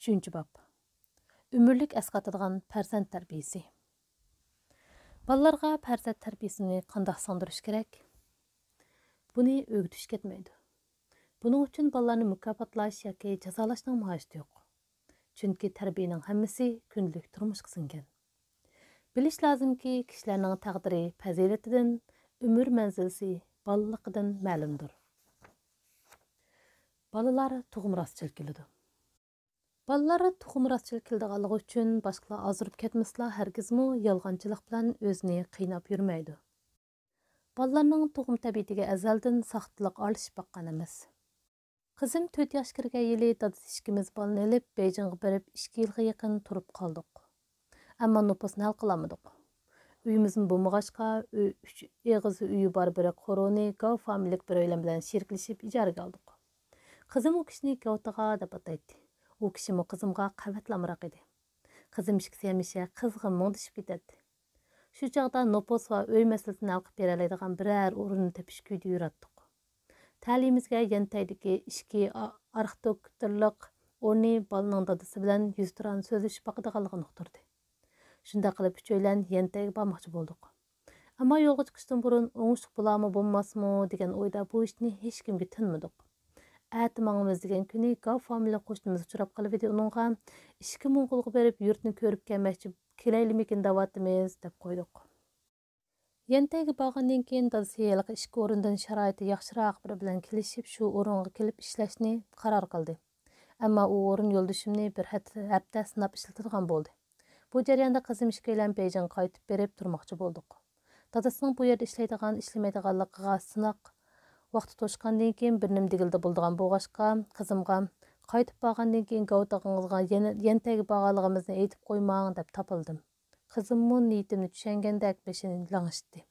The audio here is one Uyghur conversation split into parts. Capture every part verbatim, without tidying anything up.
ئۈچىنچى باب. ئۆمۈرلۈك ئەسقاتىدىغان پەرزەنت تەربىيىسى. بالىلارغا پەرزەنت تەربىيىسىنى قانداق سىڭدۈرۈش كېرەك؟ بۇنى ئۆگىتىش كەتمەيدۇ. بۇنىڭ ئۈچۈن بالىلارنى مۇكاپاتلاش ياكى جازالاشنىڭ ھاجىتى يوق. چۈنكى تەربىيىنىڭ ھەممىسى كۈندىلىك تۇرمۇشقا سىڭگەن. بىلىش لازىمكى، كىشىلەرنىڭ تەقدىرى پەزىلىتىدىن، ئۆمۈر مەنزىلىسى بالىلىقىدىن مەلۇمدۇر. بالىلار تۇغما راستچىل كېلىدۇ. بالىلار تۇغما راستچىل كېلىدىغانلىقى ئۈچۈن باشقىلار ئازدۇرۇپ كەتمىسىلا، ھەرگىزمۇ يالغانچىلىق بىلەن ئۆزىنى قىيناپ يۈرمەيدۇ. بالىلارنىڭ تۇغما تەبىئىتىگە ئەزەلدىن ساختىلىق ئارىلىشىپ باققان ئەمەس. قىزىم تۆت ياشقا كىرگەن يىلى دادىسى ئىككىمىز بالىنى ئېلىپ بېيجىڭغا بېرىپ، ئىككى يىلغا يېقىن تۇرۇپ قالدۇق. ئەمما نوپۇسنى ھەل قىلالمىدۇق. ئۆيىمىزمۇ بولمىغاچقا، ئۆ-، ئۈچ ئېغىز ئۆيى بار بىر قورۇنى گاۋ فامىلىلىك بىر ئۆيلەن بىلەن شېرىكلىشىپ ئىجارىگە ئالدۇق. قىزىم ئۇ كىشىنى گاۋتىغا دەپ ئاتايتتى. ئۇ كىشىمۇ قىزىمغا قەۋەتلا ئامراق ئىدى. قىزىم ئىككىسى ھەمىشە قىزغىن مۇڭدىشىپ كېتەتتى. شۇ چاغدا نوپۇس ۋە ئۆي مەسىلىسىنى ھەل قىلىپ بېرەلەيدىغان بىرەر ئورۇننى تېپىش كۈيىدە يۈرەتتۇق. تەلىيىمىزگە يەنتەيدىكى ئىككى ئا-، ئارخىتېكتورلۇق ئورنى بالىنىڭ دادىسى بىلەن يۈزتۇرانە سۆزلىشىپ باقىدىغانلىقىنى ئۇقتۇردى. شۇنداق قىلىپ ئۈچەيلەن يەنتەيگە بارماقچى بولدۇق. ئەمما يولغا چىقىشتىن بۇرۇن ئوڭۇشلۇق بولارمۇ بولماسمۇ دېگەن ئويدا بۇ ئىشنى ھېچكىمگە تىنمىدۇق. ئەتە ماڭىمىز دېگەن كۈنى گاۋ فامىلىلىك قوشنىمىز ئۇچراپ قېلىۋىدى ئۇنىڭغا، ئىككى موڭغۇلغا بېرىپ يۇرتنى كۆرۈپ كەلمەكچى، كېلەيلىمىكىن دەۋاتىمىز دەپ قويدۇق. يەنتەيگە بارغاندىن كېيىن دادىسى ھېلىقى ئىككى ئورۇندىن شارائىتى ياخشىراق بىرى بىلەن كېلىشىپ، شۇ ئورۇنغا كېلىپ ئىشلەشنى قارار قىلدى. ئەمما ئۇ ئورۇن يولدىشىمنى بىر ھەت-، ھەپتە سىناپ ئىشلىتىدىغان بولدى. بۇ جەرياندا قىزىم ئىككىيلەن بېيجىڭغا قايتىپ بېرىپ تۇرماقچى بولدۇق. دادىسىنىڭ بۇ يەردە ئىشلەيدىغان، ئىشلىمەيدىغانلىقىغا سىناق ۋاقتى توشقاندىن كېيىن بىر نېمە دېگىلى بولىدىغان بولغاچقا، قىزىمغا، «قايتىپ بارغاندىن كېيىن گاۋتىغىڭىزغا يەنە يەنتەيگە بارغانلىقىمىزنى ئېيتىپ قويماڭ» دەپ تاپىلدىم. قىزىممۇ نىيىتىمنى چۈشەنگەندەك بېشىنى لىڭشىتتى.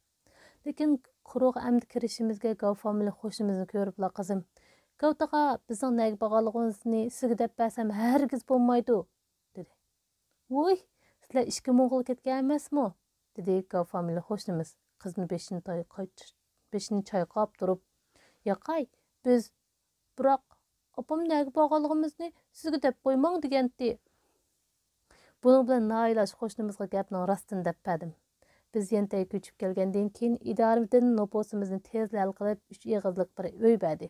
لېكىن قورۇغا ئەمدى كىرىشىمىزگە گاۋ فامىلىلىك قوشنىمىزنى كۆرۈپلا قىزىم، «گاۋتىغا بىزنىڭ نەگە بارغانلىقىمىزنى سىزگە دەپ بەرسەم ھەرگىز بولمايدۇ» دېدى. «ۋوي، سىلەر ئىككى موڭغۇل كەتكەن ئەمەسمۇ؟» دېدى گاۋ فامىلىلىك قوشنىمىز قىزنى بېشىنى تايقاچ-، بېشىنى چايقاپ تۇرۇپ. «ياقاي، بىز، بىراق، ئاپام نەگە بارغانلىقىمىزنى سىزگە دەپ قويماڭ دېگەنتى.» بۇنىڭ بىلەن نائىلاج قوشنىمىزغا گەپنىڭ راستىنى دەپ بەردىم. بىز يەنتەيگە كۆچۈپ كەلگەندىن كېيىن ئىدارىدىن نوپۇسىمىزنى تېزلا ھەل قىلىپ، ئۈچ ئېغىزلىق بىر ئۆي بەردى.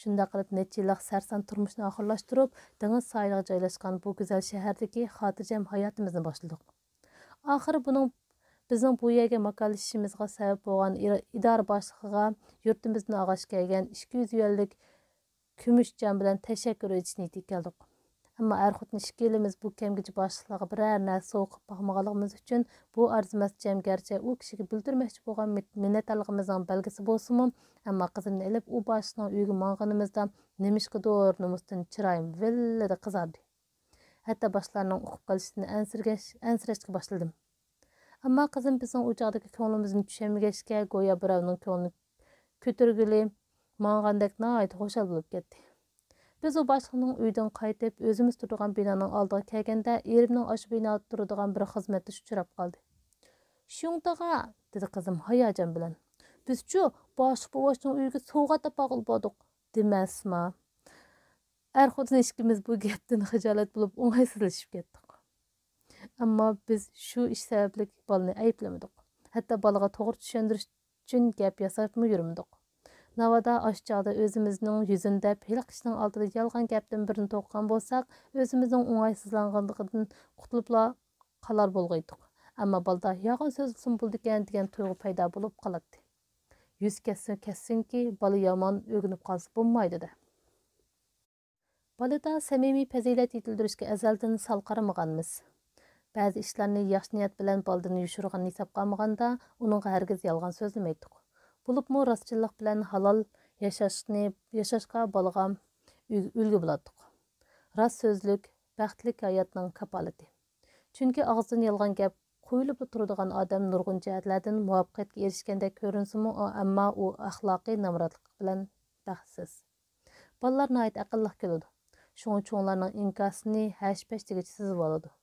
شۇنداق قىلىپ نەچچە يىللىق سەرسان تۇرمۇشنى ئاخىرلاشتۇرۇپ، دېڭىز ساھىلىغا جايلاشقان بۇ گۈزەل شەھەردىكى خاتىرجەم ھاياتىمىزنى باشلىدۇق. ئاخىرى بۇنىڭ، بىزنىڭ بۇ يەرگە ماكانلىشىشىمىزغا سەۋەب بولغان ئىرا-، ئىدارە باشلىقىغا يۇرتىمىزدىن ئالغاچ كەلگەن ئىككى يۈز يۈەنلىك كۈمۈش جام بىلەن تەشەككۈر ئېيتىش نىيىتىگە كەلدۇق. ئەمما ئەر-خوتۇن ئىككىيلىمىز بۇ كەمگىچە باشلىقلارغا بىرەر نەرسە سوۋغا قىلىپ باقمىغانلىقىمىز ئۈچۈن، بۇ ئارزىماس جام گەرچە ئۇ كىشىگە بىلدۈرمەكچى بولغان مىت-، مىننەتدارلىقىمىزنىڭ بەلگىسى بولسىمۇ، ئەمما قىزىمنى ئېلىپ ئۇ باشلىقنىڭ ئۆيىگە ماڭغىنىمىزدا نېمىشقىدۇر نومۇستىن چىرايىم ۋىللىدە قىزاردى. ھەتتا باشقىلارنىڭ ئۇقۇپ قېلىشىدىن ئەنسىرىگەچ-، ئەنسىرەشكە باشلىدىم. ئەمما قىزىم بىزنىڭ ئۇ چاغدىكى كۆڭلىمىزنى چۈشەنمىگەچكە، گويا بىراۋنىڭ كۆڭلىنى كۆتۈرگىلى ماڭغاندەك ناھايىتى خۇشال بولۇپ كەتتى. بىز ئۇ باشلىقنىڭ ئۆيىدىن قايتىپ، ئۆزىمىز تۇرىدىغان بىنانىڭ ئالدىغا كەلگەندە، ئېرىمنىڭ ئاشۇ بىنادا تۇرىدىغان بىر خىزمەتدىشى ئۇچراپ قالدى. «شيۇڭتىغا» دېدى قىزىم ھاياجان بىلەن. «بىزچۇ باشلىق بوۋاچنىڭ ئۆيىگە سوۋغات ئاپارغىلى باردۇق» دېمەسما؟ ئەر-خوتۇن ئىككىمىز بۇ گەپتىن خىجالەت بولۇپ ئوڭايسىزلىشىپ كەتتۇق. ئەمما بىز شۇ ئىش سەۋەبلىك بالىنى ئەيىبلىمىدۇق. ھەتتا بالىغا توغرا چۈشەندۈرۈش ئۈچۈن گەپ ياساپمۇ يۈرمىدۇق. ناۋادا ئاشۇ چاغدا ئۆزىمىزنىڭ يۈزىنى دەپ، ھېلىقى كىشىنىڭ ئالدىدا يالغان گەپتىن بىرنى توقۇغان بولساق، ئۆزىمىزنىڭ ئوڭايسىزلانغانلىقىدىن قۇتۇلۇپلا قالار بولغىيدۇق. ئەمما بالىدا يالغان سۆزلىسىمۇ بولىدىكەن دېگەن تۇيغۇ پەيدا بولۇپ قالاتتى. يۈز كەتسۇن كەتسۇنكى، بالا يامان ئۆگىنىپ قالسا بولمايدۇ-دە. بالىدا سەمىمىي پەزىلەت يېتىلدۈرۈشكە ئەزەلدىن سەل قارىمىغانمىز. بەزى ئىشلارنى ياخشى نىيەت بىلەن بالىدىن يوشۇرغان ھېسابقا ئالمىغاندا، ئۇنىڭغا ھەرگىز يالغان سۆزلىمەيتتۇق. بولۇپمۇ راستچىللىق بىلەن ھالال ياشاشنى، ياشاشقا بالىغا ئۈل-، ئۈلگە بولاتتۇق. راست سۆزلۈك، بەختلىك ھاياتنىڭ كاپالىتى. چۈنكى ئاغزىدىن يالغان گەپ قۇيۇلۇپلا تۇرىدىغان ئادەم نۇرغۇن جەھەتلەردىن مۇۋەپپەقىيەتكە ئېرىشكەندەك كۆرۈنسىمۇ، ئەمما ئۇ ئەخلاقىي نامراتلىق بىلەن بەختسىز. بالىلار ناھايىتى ئەقىللىق كېلىدۇ. شۇڭا چوڭلارنىڭ ئىنكاسىنى ھەش-پەش دېگۈچە سىزىۋالىدۇ.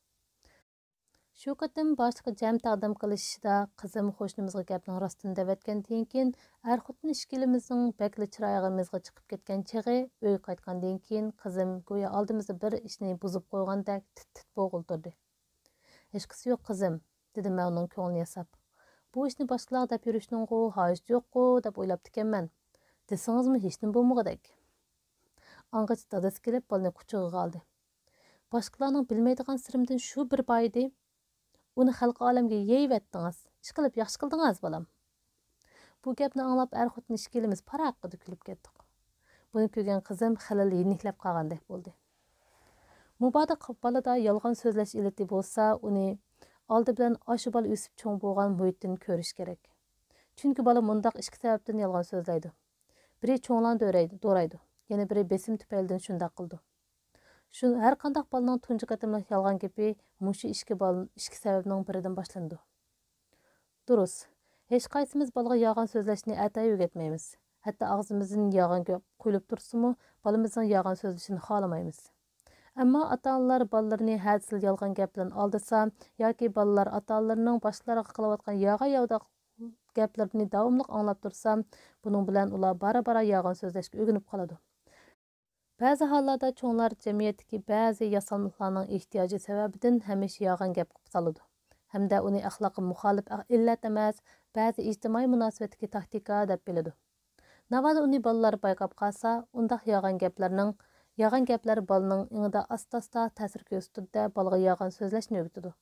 شۇ قېتىم باشلىققا جەم تەقدىم قىلىشىشىدا قىزىم قوشنىمىزغا گەپنىڭ راستىنى دەۋەتكەندىن كېيىن، ئەر-خوتۇن ئىككىلىمىزنىڭ بەكلا چىرايىغا مېزىغا چىقىپ كەتكەن چېغى، ئۆيگە قايتقاندىن كېيىن قىزىم گويا ئالدىمىزدا بىر ئىشنى بۇزۇپ قويغاندەك تىت-تىت بوغۇلدۇردى. «ھېچقىسى يوق، قىزىم»، دېدىم مەن ئۇنىڭ كۆڭلىنى ياساپ. «بۇ ئىشنى باشقىلارغا دەپ يۈرۈشنىڭغۇ ھاجىتى يوققۇ دەپ ئويلاپتىكەنمەن. دېسىڭىزمۇ ھېچنېمە بولمىغۇدەك.» ئاڭغىچە دادىسى كېلىپ بالىنى قۇچىقىغا ئالدى. «باشقىلارنىڭ بىلمەيدىغان سىرىمدىن شۇ بىر بار ئىدى. ئۇنى خەلقى ئالەمگە يېيىۋەتتىڭىز. ئىشقىلىپ ياخشى قىلدىڭىز، بالام.» بۇ گەپنى ئاڭلاپ ئەر-خوتۇن ئىككىلىمىز پاراققىدە كۈلۈپ كەتتۇق. بۇنى كۆرگەن قىزىم خېلىلا يېنىكلەپ قالغاندەك بولدى. مۇبادا ق-، بالىدا يالغان سۆزلەش ئىللىتى بولسا، ئۇنى ئالدى بىلەن ئاشۇ بالا ئۆسۈپ چوڭ بولغان مۇھىتتىن كۆرۈش كېرەك. چۈنكى بالا مۇنداق ئىككى سەۋەبتىن يالغان سۆزلەيدۇ. بىرى چوڭلارنى دورايدۇ، دورايدۇ، يەنە بىرى بېسىم تۈپەيلىدىن شۇنداق قىلىدۇ. شۇ ھەر قانداق بالىنىڭ تۇنجى قېتىملىق يالغان گېپى مۇشۇ ئىككى بال-، ئىككى سەۋەبنىڭ بىرىدىن باشلىنىدۇ. دۇرۇس. ھېچقايسىمىز بالىغا يالغان سۆزلەشنى ئەتەي ئۆگەتمەيمىز. ھەتتا ئاغزىمىزدىن يالغان گەپ قۇيۇلۇپ تۇرسىمۇ، بالىمىزنىڭ يالغان سۆزلىشىنى خالىمايمىز. ئەمما ئاتا-ئانىلار بالىلىرىنى ھە دېسىلا يالغان گەپ بىلەن ئالدىسا ياكى بالىلار ئاتا-ئانىلىرىنىڭ باشقىلارغا قىلىۋاتقان ياغا-ياۋىداق گەپلىرىنى داۋاملىق ئاڭلاپ تۇرسا، بۇنىڭ بىلەن ئۇلار بارا-بارا يالغان سۆزلەشكە ئۆگىنىپ قالىدۇ. بەزى ھاللاردا چوڭلار جەمئىيەتتىكى بەزى ياسالمىلىقلارنىڭ ئېھتىياجى سەۋەبىدىن ھەمىشە يالغان گەپ قىلىپ سالىدۇ ھەمدە ئۇنى ئەخلاققا مۇخالىپ ئىللەت ئەمەس، بەزى ئىجتىمائىي مۇناسىۋەتتىكى تاكتىكا دەپ بىلىدۇ. ناۋادا ئۇنى بالىلار بايقاپ قالسا، ئۇنداق يالغان گەپلەرنىڭ، يالغان گەپلەر بالىنىڭ ئېڭىدا ئاستا-ئاستا تەسىر كۆرسىتىدۇ-دە، بالىغا يالغان سۆزلەشنى ئۆگىتىدۇ.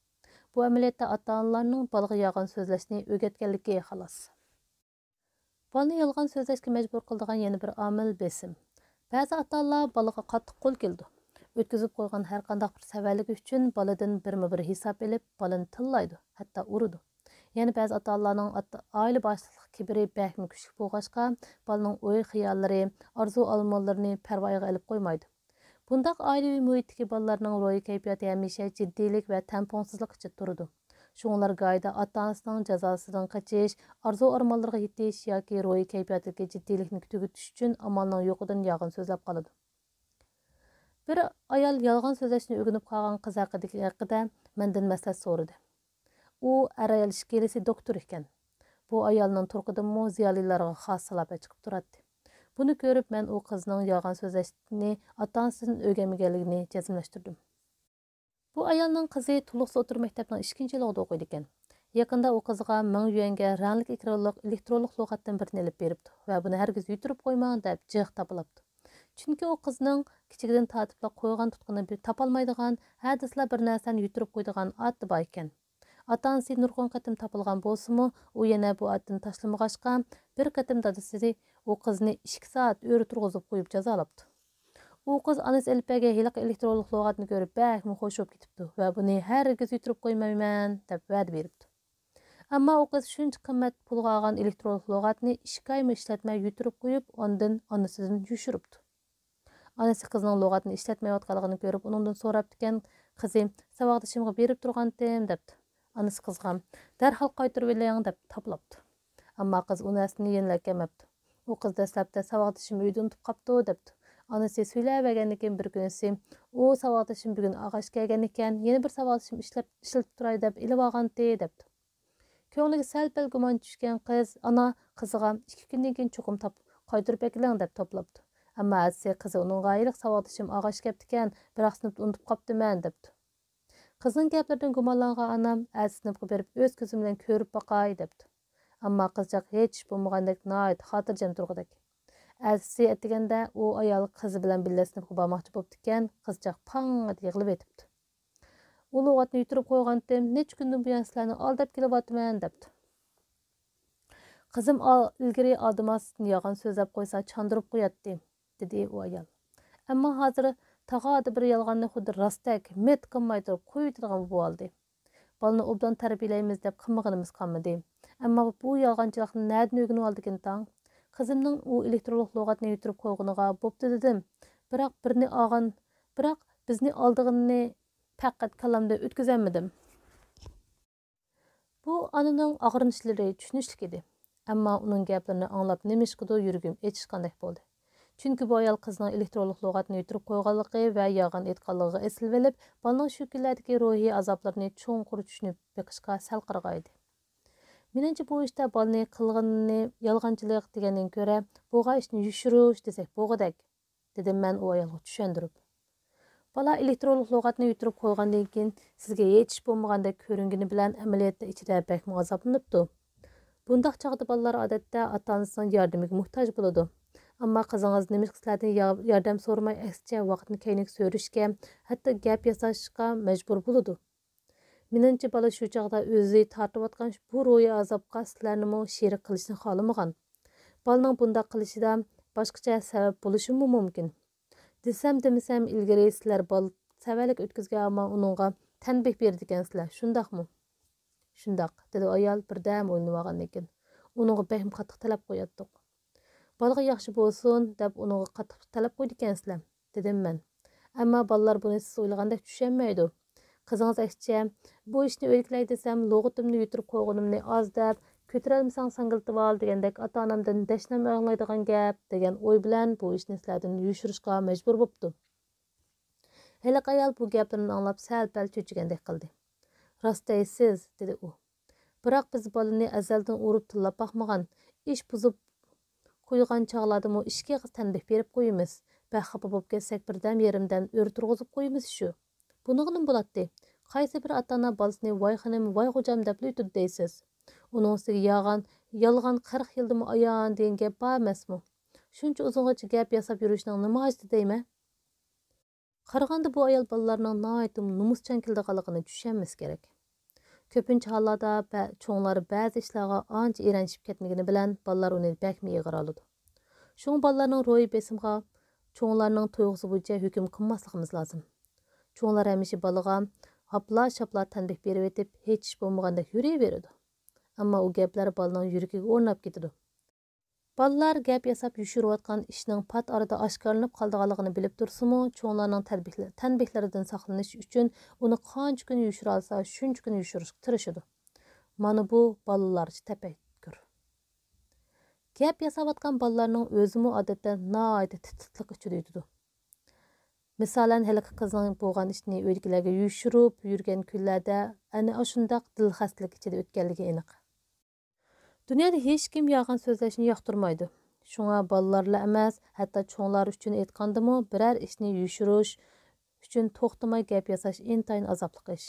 بۇ ئەمەلىيەتتە ئاتا-ئانىلارنىڭ بالىغا يالغان سۆزلەشنى ئۆگەتكەنلىكى خالاس. بالىنى يالغان سۆزلەشكە مەجبۇر قىلىدىغان يەنە بىر ئامىل بېسىم. بەزى ئاتا-ئانىلار بالىغا قاتتىق قول كېلىدۇ. ئۆتكۈزۈپ قويغان ھەر قانداق بىر سەۋەنلىكى ئۈچۈن بالىدىن بىرمۇ بىر ھېساب ئېلىپ، بالىنى تىللايدۇ، ھەتتا ئۇرىدۇ. يەنە بەزى ئاتا-ئانىلارنىڭ ئاتا-، ئائىلە باشلىقلىق كىبىرى بەكمۇ كۈچلۈك بولغاچقا، بالىنىڭ ئوي-خىياللىرى، ئارزۇ-ئارمانلىرىنى پەرۋايىغا ئېلىپ قويمايدۇ. بۇنداق ئائىلىۋى مۇھىتتىكى بالىلارنىڭ روھىي كەيپىياتى ھەمىشە جىددىيلىك ۋە تەڭپۇڭسىزلىق ئىچىدە تۇرىدۇ. شۇڭا ئۇلار گاھىدا ئاتا-ئانىسىنىڭ جازاسىدىن قېچىش، ئارزۇ-ئارمانلىرىغا يېتىش ياكى روھىي كەيپىياتىدىكى جىددىيلىكنى تۈگىتىش ئۈچۈن ئامالنىڭ يوقىدىن يالغان سۆزلەپ قالىدۇ. بىر ئايال يالغان سۆزلەشنى ئۆگىنىپ قالغان قىز ھەققىدىكى، ھەققىدە مەندىن مەسلىھەت سورىدى. ئۇ ئەر-ئايال ئىككىلىسى دوكتور ئىكەن. بۇ ئايالنىڭ تۇرقىدىنمۇ زىيالىيلارغا خاس سالاپەت چىقىپ تۇراتتى. بۇنى كۆرۈپ، مەن ئۇ قىزنىڭ يالغان سۆزلەشنى ئاتا-ئانىسىدىن ئۆگەنمىگەنلىكىنى جەزملەشتۈردۈم. بۇ ئايالنىڭ قىزى تولۇقسىز ئوتتۇرا مەكتەپنىڭ ئىككىنچى يىلىغا ئوقۇيدىكەن. يېقىندا ئۇ قىزغا مىڭ يۈەنگە رەڭلىك ئېكرانلىق ئېلېكترونلۇق لۇغەتتىن بىرنى ئېلىپ بېرىپتۇ ۋە بۇنى ھەرگىز يۈتتۈرۈپ قويماڭ دەپ جىق تاپىلاپتۇ. چۈنكى ئۇ قىزنىڭ كىچىكىدىن تارتىپلا قويغان تۇتقىنى بىر تاپالمايدىغان، ھە دېسىلا بىر نەرسىنى يۈتتۈرۈپ قويىدىغان ئادىتى بار ئىكەن. ئاتا-ئانىسى نۇرغۇن قېتىم تاپىلىغان بولسىمۇ، ئۇ يەنە بۇ ئادىتىنى تاشلىمىغاچقا، بىر قېتىم دادىسى ئۇ قىزنى ئىككى سائەت ئۆرە تۇرغۇزۇپ قويۇپ جازالاپتۇ. ئۇ قىز ئانىسى ئېلىپ بەرگەن ھېلىقى ئېلېكترونلۇق لۇغەتنى كۆرۈپ بەكمۇ خوش بولۇپ كېتىپتۇ ۋە بۇنى ھەرگىز يۈتتۈرۈپ قويمايمەن دەپ ۋەدە بېرىپتۇ. ئەمما ئۇ قىز شۇنچە قىممەت پۇلغا ئالغان ئېلېكترونلۇق لۇغەتنى ئىككى ئايمۇ ئىشلەتمەي يۈتتۈرۈپ قويۇپ، ئاندىن ئانىسىدىن يوشۇرۇپتۇ. ئانىسى قىزنىڭ لۇغەتنى ئىشلەتمەيۋاتقانلىقىنى كۆرۈپ، ئۇنىڭدىن سوراپتىكەن، قىزى، ساۋاقدىشىمغا بېرىپ تۇرغانتىم، دەپتۇ. ئانىسى قىزغا، دەرھال قايتۇرۇۋېلىڭ، دەپ تاپىلاپتۇ. ئەمما قىز ئۇ نەرسىنى يەنىلا ئەكەلمەپتۇ. ئۇ قىز دەسلەپتە ساۋاقدىشىم ئۆيدە ئۇنتۇپ قاپتۇ، دەپتۇ. ئانىسى سۆيلەۋەرگەندىن كېيىن بىر كۈنىسى، ئۇ ساۋاقدىشىم بۈگۈن ئاغاچ كەلگەنىكەن، يەنە بىر ساۋاقدىشىم ئىشلەپ، ئىشلىتىپ تۇراي دەپ ئېلىۋالغانتى، دەپتۇ. كۆڭلىگە سەل-پەل گۇمان چۈشكەن قىز، ئانا قىزىغا، ئىككى كۈندىن كېيىن چوقۇم تاپ-، قايتۇرۇپ ئەكېلىڭ، دەپ توپلاپتۇ. ئەمما ئەتىسى قىزى ئۇنىڭغا، ھېلىقى ساۋاقدىشىم ئاغاچ كەپتىكەن، بىراق سىنىپتا ئۇنتۇپ قاپتىمەن، دەپتۇ. قىزنىڭ گەپلىرىدىن گۇمانلانغان ئانام، ئەتىسى سىنىپقا بېرىپ ئۆز كۆزۈم بىلەن كۆرۈپ باقاي، دەپتۇ. ئەمما قىزچاق ھېچ ئىش بولمىغاندەك ناھايىتى خاتىرجەم تۇرغۇدەك. ئەتىسى ئەتىگەندە ئۇ ئايال قىزى بىلەن بىللە سىنىپقا بارماقچى بوپتىكەن، قىزچاق پاڭڭىدە يىغلىۋېتىپتۇ. ئۇ لۇغەتنى يۈتتۈرۈپ قويغانتىم، نەچچە كۈندىن بۇيان سىلەرنى ئالداپ كېلىۋاتىمەن، دەپتۇ. قىزىم ئا-، ئىلگىرى ئالدىماستىن يالغان سۆزلەپ قويسا چاندۇرۇپ قوياتتى، دېدى ئۇ ئايال. ئەمما ھازىر تاغادا بىر يالغاننى خۇددى راستتەك مىت قىلماي تۇرۇپ قويۇۋېتىدىغان بولۇۋالدى. بالىنى ئوبدان تەربىيەلەيمىز دەپ قىلمىغىنىمىز قالمىدى. ئەمما بۇ يالغانچىلىقنى نەدىن ئۆگىنىۋالدىكىن تاڭ؟ قىزىمنىڭ ئۇ ئېلېكترونلۇق لۇغەتنى يۈتتۈرۈپ قويغىنىغا بوپتۇ دېدىم. بىراق بىرنى ئالغان، بىراق بىزنى ئالدىغىنىنى پەقەت كاللامدىن ئۆتكۈزەلمىدىم. بۇ ئانىنىڭ ئاغرىنىشلىرى چۈشىنىشلىك ئىدى. ئەمما ئۇنىڭ گەپلىرىنى ئاڭلاپ نېمىشقىدۇر يۈرىكىم ئېچىشقاندەك بولدى. چۈنكى بۇ ئايال قىزنىڭ ئېلېكترونلۇق لۇغەتنى يۈتتۈرۈپ قويغانلىقى ۋە يالغان ئېيتقانلىقىغا ئېسىلىۋېلىپ، بالىنىڭ شۇ كۈنلەردىكى روھىي ئازابلىرىنى چوڭقۇر چۈشىنىپ بېقىشقا سەل قارىغان ئىدى. مېنىڭچە، بۇ ئىشتا بالىنى قىلغىنىنى يالغانچىلىق دېگەندىن كۆرە، بولغان ئىشنى يوشۇرۇش دېسەك بولغۇدەك، دېدىم مەن ئۇ ئايالغا چۈشەندۈرۈپ. بالا ئېلېكترونلۇق لۇغەتنى يۈتتۈرۈپ قويغاندىن كېيىن، سىزگە ھېچ ئىش بولمىغاندەك كۆرۈنگىنى بىلەن، ئەمەلىيەتتە ئىچىدە بەكمۇ ئازابلىنىپتۇ. بۇنداق چاغدا بالىلار ئادەتتە ئاتا-ئانىسىنىڭ ياردىمىگە موھتاج بولىدۇ. ئەمما قىزىڭىز نېمىشقا سىلەردىن يا-، ياردەم سورىماي، ئەكسىچە ۋاقىتنى كەينىگە سۆرۈشكە، ھەتتا گەپ ياساشقا مەجبۇر بولىدۇ. مېنىڭچە، بالا شۇ چاغدا ئۆزى تارتىۋاتقان بۇ روھىي ئازابقا سىلەرنىمۇ شېرىك قىلىشنى خالىمىغان. بالىنىڭ بۇنداق قىلىشىدا باشقىچە سەۋەب بولۇشىمۇ مۇمكىن. دېسەم دېمىسەم، ئىلگىرى سىلەر بال-، سەۋەنلىك ئۆتكۈزگەن ھامان ئۇنىڭغا تەنبىھ بېرىدىكەنسىلەر، شۇنداقمۇ؟ شۇنداق، دېدى ئايال بىردەم ئويلىنىۋالغاندىن كېيىن. ئۇنىڭغا بەكمۇ قاتتىق تەلەپ قوياتتۇق. بالىغا ياخشى بولسۇن دەپ ئۇنىڭغا قاتتىق تەلەپ قويىدىكەنسىلەر، دېدىم مەن. ئەمما بالىلار بۇنى سىز ئويلىغاندەك چۈشەنمەيدۇ. قىزىڭىز ئەكسىچە، بۇ ئىشنى ئۆيدىكىلەر دېسەم، لۇغىتىمنى يۈتتۈرۈپ قويغىنىمنى ئاز دەپ، كۆتۈرەلمىسەڭ ساڭگىلىتىۋال دېگەندەك ئاتا-ئانامدىن دەشنام ئاڭلايدىغان گەپ دېگەن ئوي بىلەن بۇ ئىشنى سىلەردىن يوشۇرۇشقا مەجبۇر بوپتۇ. ھېلىقى ئايال بۇ گەپلىرىمنى ئاڭلاپ سەل-پەل چۆچۈگەندەك قىلدى. راست دەيسىز، دېدى ئۇ. بىراق بىز بالىنى ئەزەلدىن ئۇرۇپ تىللاپ باقمىغان. ئىش بۇزۇپ قويغان چاغلاردىمۇ ئىككى ئېغىز تەنبىھ بېرىپ قويىمىز. بەك خاپا بولۇپ كەتسەك بىردەم يېرىمدەم ئۆرە تۇرغۇزۇپ قويىمىز شۇ. بۇنىڭغا نېمە بولاتتى؟ قايسى بىر ئاتا-ئانا بالىسىنى ۋاي خېنىم، ۋاي خوجام دەپلا ئۆتىدۇ دەيسىز. ئۇنىڭ ئۈستىگە ياغان، يالغان قىرىق يىلدىمۇ ئايان دېگەن گەپ بار ئەمەسمۇ؟ شۇنچە ئۇزۇنغىچە گەپ ياساپ يۈرۈشنىڭ نېمە ھاجىتى دەيمەن؟ قارىغاندا بۇ ئايال بالىلارنىڭ ناھايىتى نومۇسچان كېلىدىغانلىقىنى چۈشەنمىسى كېرەك. كۆپىنچە ھاللاردا بە-، چوڭلار بەزى ئىشلارغا ئانچە ئېرەنچىشىپ كەتمىگىنى بىلەن بالىلار ئۇنى بەكمۇ ئېغىر ئالىدۇ. شۇڭا بالىلارنىڭ روھىي بېسىمىغا چوڭلارنىڭ تۇيغۇسى بويىچە ھۆكۈم قىلماسلىقىمىز لازىم. چوڭلار ھەمىشە بالىغا ھاپلا-شاپلا تەنبىھ بېرىۋېتىپ، ھېچ ئىش بولمىغاندەك يۈرۈۋېرىدۇ. ئەمما ئۇ گەپلەر بالىنىڭ يۈرىكىگە ئورناپ كېتىدۇ. بالىلار گەپ ياساپ يوشۇرۇۋاتقان ئىشنىڭ پات ئارىدا ئاشكارىلىنىپ قالىدىغانلىقىنى بىلىپ تۇرسىمۇ، چوڭلارنىڭ تەنبىھلە-، تەنبىھلىرىدىن ساقلىنىش ئۈچۈن ئۇنى قانچە كۈن يوشۇرالسا، شۇنچە كۈن يوشۇرۇشقا تىرىشىدۇ. مانا بۇ بالىلارچە تەپەككۇر. گەپ ياساۋاتقان بالىلارنىڭ ئۆزىمۇ ئادەتتە ناھايىتى تىتلىق ئىچىدە ئۆتىدۇ. مىسالەن، ھېلىقى قىزنىڭ بولغان ئىشنى ئۆيدىكىلەرگە يوشۇرۇپ يۈرگەن كۈنلەردە ئەنە ئاشۇنداق دىلخەستىلىك ئىچىدە ئۆتكەنلىكى ئېنىق. دۇنيادا ھېچكىم يالغان سۆزلەشنى ياقتۇرمايدۇ. شۇڭا بالىلارلا ئەمەس، ھەتتا چوڭلار ئۈچۈن ئېيتقاندىمۇ، بىرەر ئىشنى يوشۇرۇش ئۈچۈن توختىماي گەپ ياساش ئىنتايىن ئازابلىق ئىش.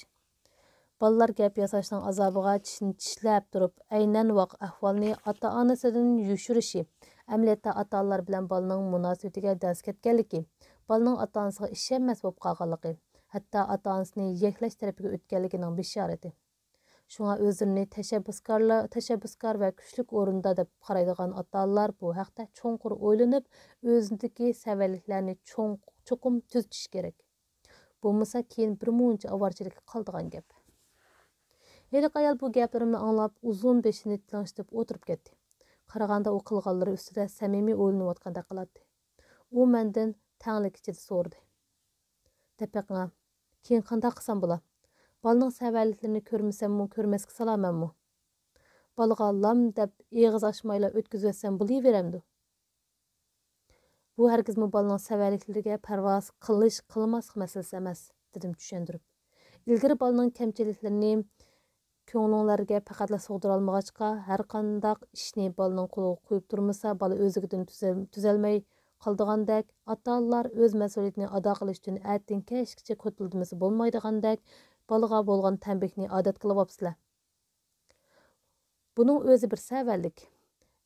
بالىلار گەپ ياساشنىڭ ئازابىغا چىشىنى چىشلەپ تۇرۇپ، ئەينەن ۋاقىئ ئەھۋالنى ئاتا-ئانىسىدىن يوشۇرۇشى، ئەمەلىيەتتە ئاتا-ئانىلار بىلەن بالىنىڭ مۇناسىۋىتىگە دەز كەتكەنلىكى، بالىنىڭ ئاتا-ئانىسىغا ئىشەنمەس بولۇپ قالغانلىقى، ھەتتا ئاتا-ئانىسىنى يەكلەش تەرىپىگە ئۆتكەنلىكىنىڭ بېشارىتى. شۇڭا ئۆزلىرىنى تەشەببۇسكارلا-، تەشەببۇسكار ۋە كۈچلۈك ئورۇندا دەپ قارايدىغان ئاتا-ئانىلار بۇ ھەقتە چوڭقۇر ئويلىنىپ، ئۆزىدىكى سەۋەنلىكلەرنى چوڭ-، چوقۇم تۈزىتىشى كېرەك. بولمىسا كېيىن بىر مۇنچە ئاۋارىچىلىككە قالىدىغان گەپ. ھېلىقى ئايال بۇ گەپلىرىمنى ئاڭلاپ، ئۇزۇن بېشىنى لىڭشىتىپ ئولتۇرۇپ كەتتى. قارىغاندا ئۇ قىلغانلىرى ئۈستىدە سەمىمىي ئويلىنىۋاتقاندەك قىلاتتى. ئۇ مەندىن تەڭلىك ئىچىدە سورىدى. دەپ بېقىڭا، كېيىن قانداق قىلسام بولا؟ بالىنىڭ سەۋەنلىكلىرىنى كۆرمىسەممۇ، كۆرمەسكە سالامەنمۇ؟ بالىغا لام دەپ ئېغىز ئاچمايلا ئۆتكۈزۈۋەتسەم بولۇۋېرەمدۇ؟ بۇ ھەرگىزمۇ بالىنىڭ سەۋەنلىكلىرىگە پەرۋا قىلىش، قىلماسلىق مەسىلىسى ئەمەس، دېدىم چۈشەندۈرۈپ. ئىلگىرى بالىنىڭ كەمچىلىكلىرىنى كۆڭلۈڭلارگە پەقەتلا سىغدۇرالمىغاچقا، ھەرقانداق ئىشنى بالىنىڭ قولىغا قويۇپ تۇرمىسا، بالا ئۆزلۈكىدىن تۈزەل-، تۈزەلمەي قالىدىغاندەك، ئاتا-ئانىلار ئۆز مەسئۇلىيىتىنى ئادا قىلىش ئۈچۈن ئەتىدىن كەچكىچە كوتۇلدىمىسا بولمايدىغاندەك، بالىغا بولغان تەنبىھنى ئادەت قىلىۋاپسىلەر. بۇنىڭ ئۆزى بىر سەۋەنلىك.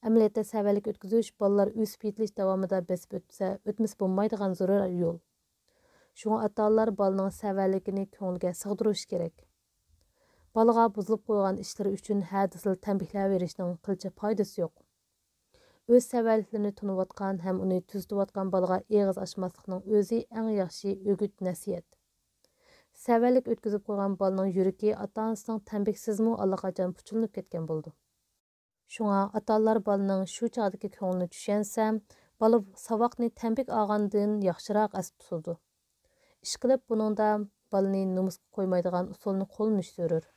ئەمەلىيەتتە سەۋەنلىك ئۆتكۈزۈش بالىلار ئۆسۈپ يېتىلىش داۋامىدا بېسىپ ئۆتسە، ئۆتمىسە بولمايدىغان زۆرۈر يول. شۇڭا ئاتا-ئانىلار بالىنىڭ سەۋەنلىكىنى كۆڭلىگە سىغدۇرۇشى كېرەك. بالىغا بۇزۇلۇپ قويغان ئىشلىرى ئۈچۈن ھە دېسىلا تەنبىھلەۋېرىشنىڭ قىلچە پايدىسى يوق. ئۆز سەۋەنلىكلىرىنى تونۇۋاتقان ھەم ئۇنى تۈزىتىۋاتقان بالىغا ئېغىز ئاچماسلىقنىڭ ئۆزى ئەڭ ياخشى ئۆگۈت-نەسىھەت. سەۋەنلىك ئۆتكۈزۈپ قويغان بالىنىڭ يۈرىكى ئاتا-ئانىسىنىڭ تەنبىھسىزمۇ ئاللىقاچان پۇچۇلىنىپ كەتكەن بولىدۇ. شۇڭا ئاتا-ئانىلار بالىنىڭ شۇ چاغدىكى كۆڭلىنى چۈشەنسە، بالا ساۋاقنى تەنبىھ ئالغاندىن ياخشىراق ئەستە تۇتىدۇ. ئىشقىلىپ، بۇنىڭدا بالىنى نومۇسقا قويمايدىغان ئۇسۇلنى قوللىنىش زۆرۈر.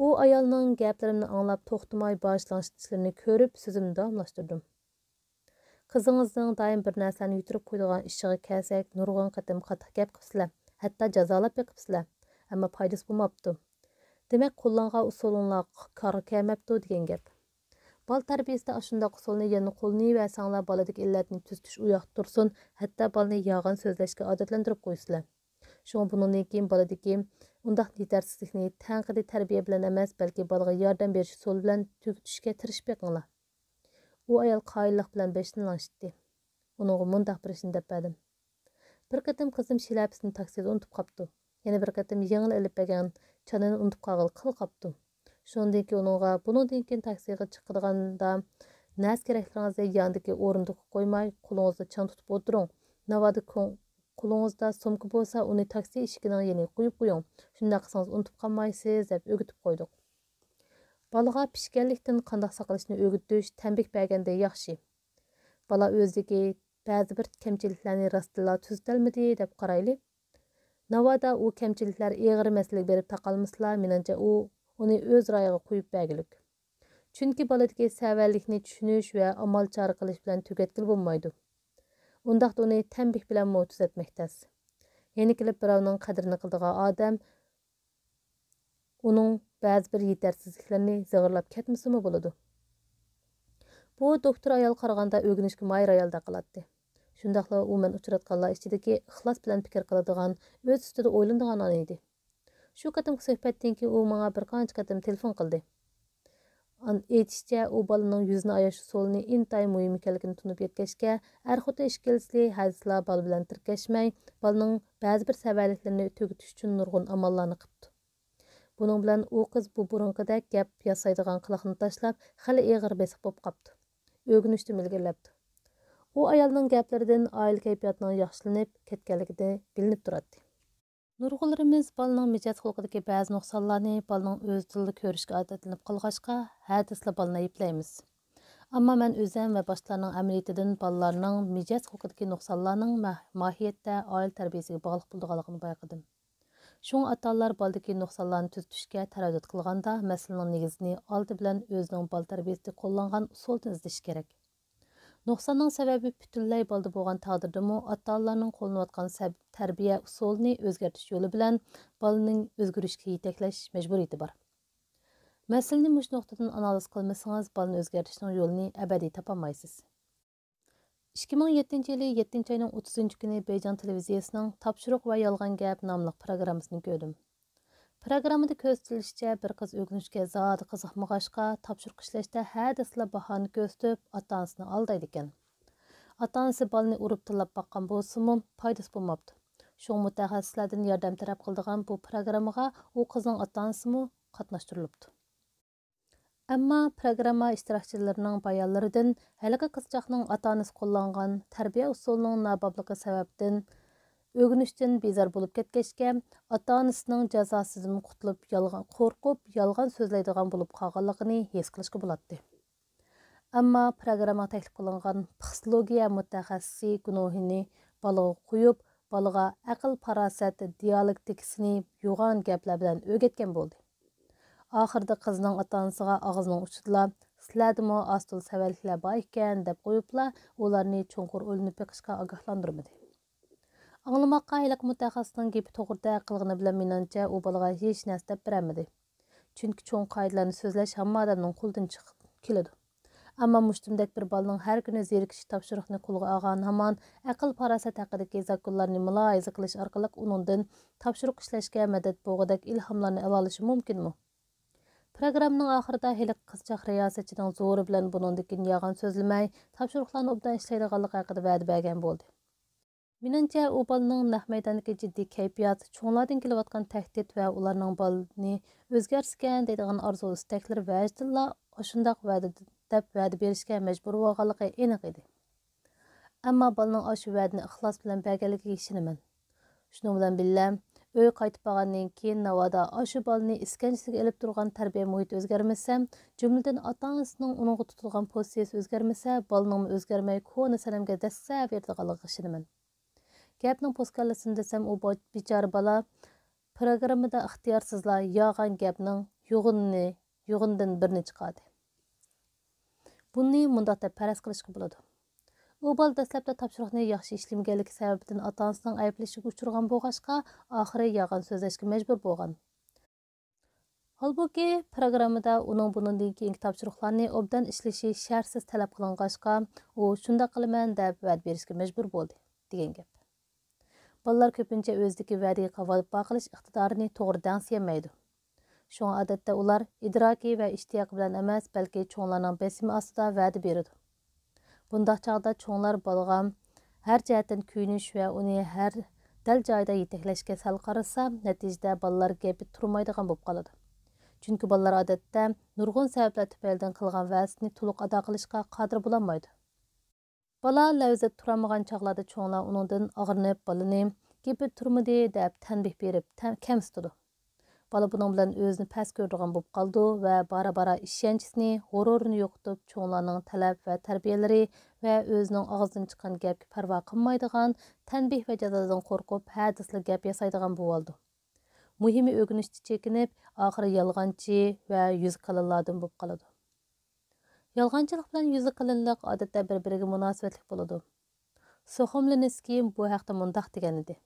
ئۇ ئايالنىڭ گەپلىرىمنى ئاڭلاپ، توختىماي باش لىڭشىتىشلىرىنى كۆرۈپ، سۆزۈمنى داۋاملاشتۇردۇم. قىزىڭىزنىڭ دائىم بىر نەرسىلەرنى يۈتتۈرۈپ قويىدىغان ئىشىغا كەلسەك، نۇرغۇن قېتىم قاتتىق گەپ قىپسىلە، ھەتتا جازالاپ بېقىپسىلە، ئەمما پايدىسى بولماپتۇ. دېمەك، قوللانغان ئۇسۇلۇڭلار كارغا كەلمەپتۇ دېگەن گەپ. بالا تەربىيىسىدە ئاشۇنداق ئۇسۇلنى يەنە قوللىنىۋەرسەڭلار، بالىدىكى ئىللەتنى تۈزىتىش ئۇياقتا تۇرسۇن، ھەتتا بالىنى يالغان سۆزلەشكە ئادەتلەندۈرۈپ قويىسىلەر. شۇڭا بۇنىڭدىن كېيىن بالىدىكى ئۇنداق يېتەرسىزلىكنى تەنقىدىي تەربىيە بىلەن ئەمەس، بەلكى بالىغا ياردەم بېرىش ئۇسۇلى بىلەن تۈگىتىشكە تىرىشىپ بېقىڭلار. ئۇ ئايال قايىللىق بىلەن بېشىنى لىڭشىتتى. ئۇنىڭغا مۇنداق بىر ئىشنى دەپ بەردىم. بىر قېتىم قىزىم شىلەپىسىنى تاكسىدا ئۇنتۇپ قاپتۇ. يەنە بىر قېتىم يېڭىلا ئېلىپ بەرگەن چانىنى ئۇنتۇپ قالغىلى قىل قاپتۇ. شۇنىڭدىن كېيىن ئۇنىڭغا، بۇنىڭدىن كېيىن تاكسىغا چىقىدىغاندا نەرسە كېرەكلىرىڭىزنى ياندىكى ئورۇندۇققا قويماي، قولىڭىزدا چاڭ تۇتۇپ ئولتۇرۇڭ. ناۋادا كۆڭ-، قولىڭىزدا سومكا بولسا، ئۇنى تاكسى ئىشىكىنىڭ يېنىغا قويۇپ قويۇڭ. شۇنداق قىلسىڭىز ئۇنتۇپ قالمايسىز، دەپ ئۆگىتىپ قويدۇق. بالىغا پىشكەنلىكتىن قانداق ساقلىنىشنى ئۆگىتىش، تەنبىھ بەرگەندە ياخشى. بالا ئۆزىدىكى بەزى بىر كەمچىلىكلەرنى راستتىنلا تۈزىتەلمىدى دەپ قارايلى. ناۋادا ئۇ كەمچىلىكلەر ئېغىر مەسىلىگە بېرىپ تاقالمىسىلا، مېنىڭچە ئۇ ئۇنى ئۆز رايىغا قويۇپ بەرگۈلۈك. چۈنكى بالىدىكى سەۋەنلىكنى چۈشىنىش ۋە ئامال چارە قىلىش بىلەن تۈگەتكىلى بولمايدۇ. ئۇنداقتا ئۇنى تەنبىھ بىلەنمۇ تۈزەتمەك تەس. يەنە كېلىپ بىراۋنىڭ قەدرىنى قىلىدىغان ئادەم ئۇنىڭ بەزى بىر يېتەرسىزلىكلىرىنى زىغىرلاپ كەتمىسىمۇ بولىدۇ. بۇ دوكتور ئايالغا قارىغاندا ئۆگىنىشكە ماھىر ئايالدەك قىلاتتى. شۇنداقلا ئۇ مەن ئۇچراتقانلار ئىچىدىكى ئىخلاس بىلەن پىكىر قىلىدىغان، ئۆز ئۈستىدە ئويلىنىدىغان ئانا ئىدى. شۇ قېتىمقى سۆھبەتتىن كېيىن ئۇ ماڭا بىر قانچە قېتىم تېلېفون قىلدى. ئان-، ئېيتىشىچە، ئۇ بالىنىڭ يۈزىنى ئاياش ئۇسۇلىنى ئىنتايىن مۇھىم ئىكەنلىكىنى تونۇپ يەتكەچكە، ئەر-خوتۇن ئىككىلىسى ھەدىسىلا بالا بىلەن تىركەشمەي، بالىنىڭ بەزى بىر سەۋەنلىكلىرىنى تۈگىتىش ئۈچۈن نۇرغۇن ئاماللارنى قىپتۇ. بۇنىڭ بىلەن ئۇ قىز بۇ بۇرۇنقىدەك گەپ ياسايدىغان قىلىقنى تاشلاپ، خېلى ئېغىر بېسىق بولۇپ قاپتۇ. ئۆگىنىشتىمۇ ئىلگىرىلەپتۇ. ئۇ ئايالنىڭ گەپلىرىدىن ئائىلە كەيپىياتىنىڭ ياخشىلىنىپ كەتكەنلىكى بىلىنىپ تۇراتتى. نۇرغۇنلىرىمىز بالىنىڭ مىجەز خۇلقىدىكى بەزى نۇقسانلارنى بالىنىڭ ئۆز تىلىدا كۆرۈشكە ئادەتلىنىپ قالغاچقا، ھە دېسىلا بالىنى ئەيىبلەيمىز. ئەمما مەن ئۆزۈم ۋە باشقىلارنىڭ ئەمەلىيىتىدىن بالىلارنىڭ مىجەز خۇلقىدىكى نۇقسانلارنىڭ مە-، ماھىيەتتە ئائىلە تەربىيەسىگە باغلىق بولىدىغانلىقىنى بايقىدىم. شۇڭا ئاتا-ئانىلار بالىدىكى نۇقسانلارنى تۈزىتىشكە تەرەددۇت قىلغاندا، مەسىلىنىڭ نېگىزىنى ئالدى بىلەن ئۆزىنىڭ بالا تەربىيەسىدە قوللانغان ئۇسۇلدىن ئىزدىشى كېرەك. نۇقساننىڭ سەۋەبى پۈتۈنلەي بالىدا بولغان تەقدىردىمۇ، ئاتا-ئانىلارنىڭ قوللىنىۋاتقان سەب-، تەربىيە ئۇسۇلىنى ئۆزگەرتىش يولى بىلەن بالىنى ئۆزگىرىشكە يېتەكلەش مەجبۇرىيىتى بار. مەسىلىنى مۇشۇ نۇقتىدىن ئانالىز قىلمىسىڭىز، بالىنى ئۆزگەرتىشنىڭ يولىنى ئەبەدىي تاپالمايسىز. ئىككى مىڭ يەتتىنچى يىلى يەتتىنچى ئاينىڭ ئوتتۇزىنچى كۈنى بېيجىڭ تېلېۋىزىيەسىنىڭ تاپشۇرۇق ۋە يالغان گەپ ناملىق پروگراممىسىنى كۆردۈم. پروگراممىدا كۆرسىتىلىشىچە، بىر قىز ئۆگىنىشكە زادى قىزىقمىغاچقا، تاپشۇرۇق ئىشلەشتە ھە دېسىلا باھانە كۆرسىتىپ، ئاتا-ئانىسىنى ئالدايدىكەن. ئاتا-ئانىسى بالىنى ئۇرۇپ تىللاپ باققان بولسىمۇ، پايدىسى بولماپتۇ. شۇڭا مۇتەخەسسىسلەردىن ياردەم تەلەپ قىلىدىغان بۇ پروگراممىغا ئۇ قىزنىڭ ئاتا-ئانىسىمۇ قاتناشتۇرۇلۇپتۇ. ئەمما پروگرامما ئىشتىراكچىلىرىنىڭ بايانلىرىدىن ھېلىقى قىزچاقنىڭ ئاتا-ئانىسى قوللانغان تەربىيە ئۇسۇلىنىڭ نابابلىقى سەۋەبىدىن ئۆگىنىشتىن بىزار بولۇپ كەتكەچكە، ئاتا-ئانىسىنىڭ جازاسىدىن قۇتۇلۇپ، يالغان، قورقۇپ، يالغان سۆزلەيدىغان بولۇپ قالغانلىقىنى ھېس قىلىشقا بولاتتى. ئەمما پروگراممىغا تەكلىپ قىلىنغان پسىخولوگىيە مۇتەخەسسىسى گۇنۇھىنى بالىغا قويۇپ، بالىغا ئەقىل-پاراسەت دىيالېكتىكىسىنى يوغان گەپلەر بىلەن ئۆگەتكەن بولدى. ئاخىرىدا قىزنىڭ ئاتا-ئانىسىغا ئاغزىنىڭ ئۇچىدىلا، «سىلەردىمۇ ئاز-تولا سەۋەنلىكلەر بار ئىكەن» دەپ قويۇپلا، ئۇلارنى چوڭقۇر ئويلىنىپ بېقىشقا ئاگاھلاندۇرمىدى. ئاڭلىماققا ھېلىقى مۇتەخەسسىسنىڭ گېپى توغرىدەك قىلغىنى بىلەن مېنىڭچە ئۇ بالىغا ھېچ نەرسە دەپ بېرەلمىدى. چۈنكى چوڭ قائىدىلەرنى سۆزلەش ھەممە ئادەمنىڭ قولىدىن چىقىپ كېلىدۇ. ئەمما مۇشتۇمدەك بىر بالىنىڭ ھەر كۈنى زېرىكىش تاپشۇرۇقنى قولىغا ئالغان ھامان ئەقىل-پاراسەت ھەققىدىكى زاكونلارنى مۇلاھىزە قىلىش ئارقىلىق ئۇنىڭدىن تاپشۇرۇق ئىشلەشكە مەدەت بوغۇدەك ئىلھاملارنى ئالالىشى مۇمكىنمۇ؟ پروگراممىنىڭ ئاخىرىدا ھېلىقى قىزچاق رىياسەتچىنىڭ زورى بىلەن بۇنىڭدىن كېيىن يالغان سۆزلىمەي، تاپشۇرۇقلارنى ئوبدان ئىشلەيدىغانلىقى ھەققىدە ۋەدە بەرگەن بولدى. مېنىڭچە، ئۇ بالىنىڭ نەق مەيداندىكى جىددىي كەيپىيات، چوڭلاردىن كېلىۋاتقان تەھدىت ۋە ئۇلارنىڭ بالىنى ئۆزگەرتسىكەن دەيدىغان ئارزۇ-ئىستەكلىرى ۋەجىدىنلا ئاشۇنداق ۋەدە دەپ ۋەدە بېرىشكە مەجبۇر بولغانلىقى ئېنىق ئىدى. ئەمما بالىنىڭ ئاشۇ ۋەدىنى ئىخلاس بىلەن بەرگەنلىكىگە ئىشىنىمەن. شۇنىڭ بىلەن بىللە، ئۆيگە قايتىپ بارغاندىن كېيىن، ناۋادا ئاشۇ بالىنى ئىسكەنجىسىگە ئېلىپ تۇرغان تەربىيە مۇھىتى ئۆزگەرمىسە، جۈملىدىن ئاتا-ئانىسىنىڭ ئۇنىڭغا تۇتىدىغان پوزىتسىيىسى ئۆزگەرمىسە، بالىنىڭمۇ ئۆزگەرمەي، كونا سەنەمگە دەسسە بېرىدىغانلىقىغا ئىشىنىمەن. گەپنىڭ پوسكاللىسىنى دېسەم، ئۇ با-، بىچارە بالا پروگراممىدا ئىختىيارسىزلا يالغان گەپنىڭ يوغىنىنى، يوغىنىدىن بىرنى چىقاردى. بۇنى مۇنداق دەپ پەرەز قىلىشقا بولىدۇ. ئۇ بالا دەسلەپتە تاپشۇرۇقنى ياخشى ئىشلىمىگەنلىكى سەۋەبىدىن ئاتا-ئانىسىنىڭ ئەيىبلىشىگە ئۇچرىغان بولغاچقا، ئاخىرى يالغان سۆزلەشكە مەجبۇر بولغان. ھالبۇكى، پىروگراممىدا ئۇنىڭ بۇنىڭدىن كېيىنكى تاپشۇرۇقلارنى ئوبدان ئىشلىشى شەرتسىز تەلەپ قىلىنغاچقا، ئۇ «شۇنداق قىلىمەن» دەپ ۋەدە بېرىشكە مەجبۇر بولدى، دېگەن گەپ. بالىلار كۆپىنچە ئۆزىدىكى ۋەدىگە ۋاپا قىلىش ئىقتىدارىنى توغرا دەڭسىيەلمەيدۇ. شۇڭا ئادەتتە ئۇلار ئىدراكى ۋە ئىشتىياقى بىلەن ئەمەس، بەلكى چوڭلارنىڭ بېسىمى ئاستىدا ۋەدە بېرىدۇ. بۇنداق چاغدا چوڭلار بالىغا ھەر جەھەتتىن كۆيۈنۈش ۋە ئۇنى ھەر دەل جايىدا يېتەكلەشكە سەل قارىسا، نەتىجىدە بالىلار گېپى تۇرمايدىغان بولۇپ قالىدۇ. چۈنكى بالىلار ئادەتتە نۇرغۇن سەۋەبلەر تۈپەيلىدىن قىلغان ۋەدىسىنى تولۇق ئادا قىلىشقا قادىر بولالمايدۇ. بالا لەۋزىدە تۇرالمىغان چاغلاردا چوڭلار ئۇنىڭدىن ئاغرىنىپ، بالىنى «گېپى تۇرمىدى» دەپ تەنبىھ بېرىپ، تە-، كەمسىتىدۇ. بالا بۇنىڭ بىلەن ئۆزىنى پەس كۆرىدىغان بولۇپ قالىدۇ ۋە بارا-بارا ئىشەنچىسىنى، غۇرۇرىنى يوقىتىپ، چوڭلارنىڭ تەلەپ ۋە تەربىيەلىرى ۋە ئۆزىنىڭ ئاغزىدىن چىققان گەپكە پەرۋا قىلمايدىغان، تەنبىھ ۋە جازادىن قورقۇپ، ھە دېسىلا گەپ ياسايدىغان بولۇۋالىدۇ. مۇھىمى ئۆگىنىشتىن چېكىنىپ، ئاخىرى يالغانچى ۋە يۈزى قېلىنلاردىن بولۇپ قالىدۇ. يالغانچىلىق بىلەن يۈزى قېلىنلىق ئادەتتە بىر-بىرىگە مۇناسىۋەتلىك بولىدۇ. سوخوملىنسكىي بۇ ھەقتە مۇنداق دېگەنىدى: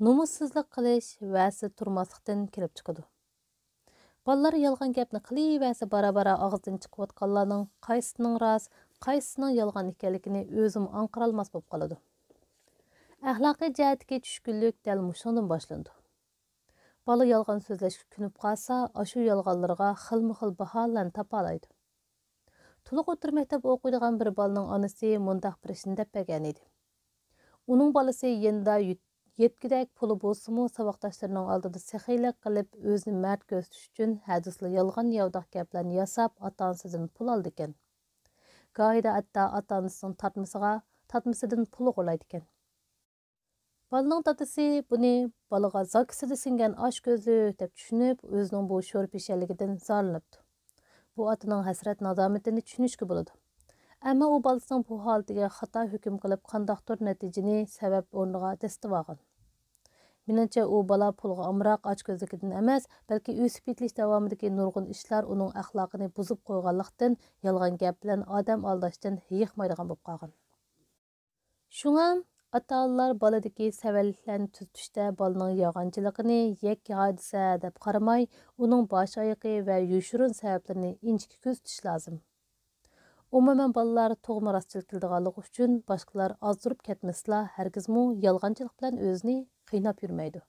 «نومۇسسىزلىق قىلىش ۋەدىسىدە تۇرماسلىقتىن كېلىپ چىقىدۇ.» بالىلار يالغان گەپنى قىلىۋەرسە، بارا-بارا ئاغزىدىن چىقىۋاتقانلارنىڭ قايسىسىنىڭ راست، قايسىسىنىڭ يالغان ئىكەنلىكىنى ئۆزىمۇ ئاڭقىرالماس بولۇپ قالىدۇ. ئەخلاقىي جەھەتتىكى چۈشكۈنلۈك دەل مۇشۇنىڭدىن باشلىنىدۇ. بالا يالغان سۆزلەشكە كۆنۈپ قالسا، ئاشۇ يالغانلىرىغا خىلمۇ خىل باھالارنى تاپالايدۇ. تولۇق ئوتتۇرا مەكتەپتە ئوقۇيدىغان بىر بالىنىڭ ئانىسى مۇنداق بىر ئىشنى دەپ بەرگەنىدى. ئۇنىڭ بالىسى يېنىدا يۈت-، يەتكۈدەك پۇلى بولسىمۇ، ساۋاقداشلىرىنىڭ ئالدىدا سېخىيلىق قىلىپ، ئۆزىنى مەرد كۆرسىتىش ئۈچۈن ھە دېسىلا يالغان ياۋىداق گەپلەرنى ياساپ، ئاتا-ئانىسىدىن پۇل ئالىدىكەن. گاھىدا ھەتتا ئاتا-ئانىسىنىڭ تارتمىسىغا، تارتمىسىدىن پۇل ئوغرىلايدىكەن. بالىنىڭ دادىسى بۇنى بالىغا زاكىسىدا سىڭگەن ئاچ كۆزلۈك دەپ چۈشىنىپ، ئۆزىنىڭ بۇ شورپا ئىشەنلىكىدىن زارلىنىپتۇ. بۇ ئاتىنىڭ ھەسرەت-نادامىتىنى چۈشىنىشكە بولىدۇ. ئەمما ئۇ بالىسىنىڭ بۇ ھالىتىگە خاتا ھۆكۈم قىلىپ، قانداقتۇر نەتىجىنى سەۋەب ئورنىغا دەسسىتىۋالغان. مېنىڭچە، ئۇ بالا پۇلغا ئامراق ئاچ كۆزلۈكىدىن ئەمەس، بەلكى ئۆسۈپ يېتىلىش داۋامىدىكى نۇرغۇن ئىشلار ئۇنىڭ ئەخلاقىنى بۇزۇپ قويغانلىقتىن، يالغان گەپ بىلەن ئادەم ئالداشتىن ھېيىقمايدىغان بولۇپ قالغان. شۇڭا ئاتا-ئانىلار بالىدىكى سەۋەنلىكلەرنى تۈزىتىشتە بالىنىڭ يالغانچىلىقىنى يەككە ھادىسە دەپ قارىماي، ئۇنىڭ باش-ئايىقى ۋە يوشۇرۇن سەۋەبلىرىنى ئىنچىكە كۆزىتىش لازىم. ئومۇمەن، بالىلار تۇغما راستچىل كېلىدىغانلىقى ئۈچۈن باشقىلار ئازدۇرۇپ كەتمىسىلا، ھەرگىزمۇ يالغانچىلىق بىلەن ئۆزىنى قىيناپ يۈرمەيدۇ.